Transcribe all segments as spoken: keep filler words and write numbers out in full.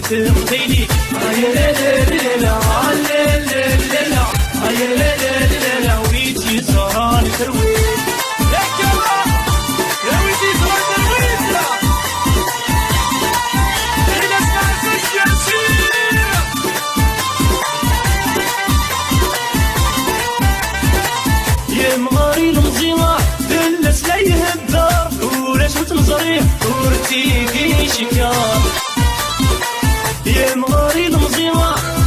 Teqbaylit. Ay la la la la, ay la la la la, ay la la la la, wi tt-yeẓran terwi. Yak yalla, ya wi tt-yeẓran terwi. Ila sɛa sujjasi. Yemɣer ilemẓi, fell-as la ihedder, ulac ur t-neẓri, ur tt-id-icekkeṛ. Yemɣer ilemẓi,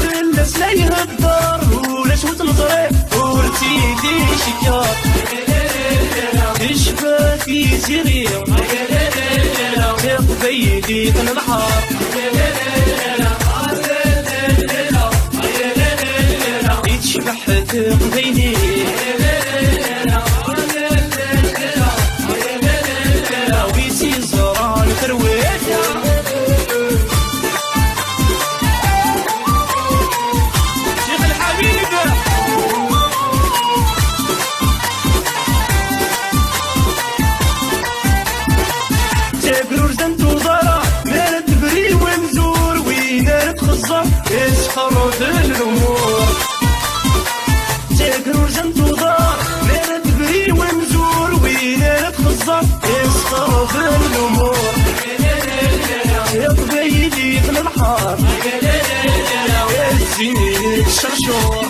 fell-as la ihedder, ulac ur t-neẓri, ur tt-id-icekkeṛ. Tecba tiziri, taqbaylit n lḥeṛ. I tecbeḥ teqbaylit. Wi tt-yeẓran terwi. Ccix Lḥabib. Tagrurza n tuḍara, mi ara tebri wemzur, win ara txeẓẓer, isqerrben lumuṛ. Tagrurza n tuḍar, mi ara tebri wemzur, win ara txeẓẓer, isqerrben lumuṛ. Taqbaylit n lebḥer, zzin-it ccercur.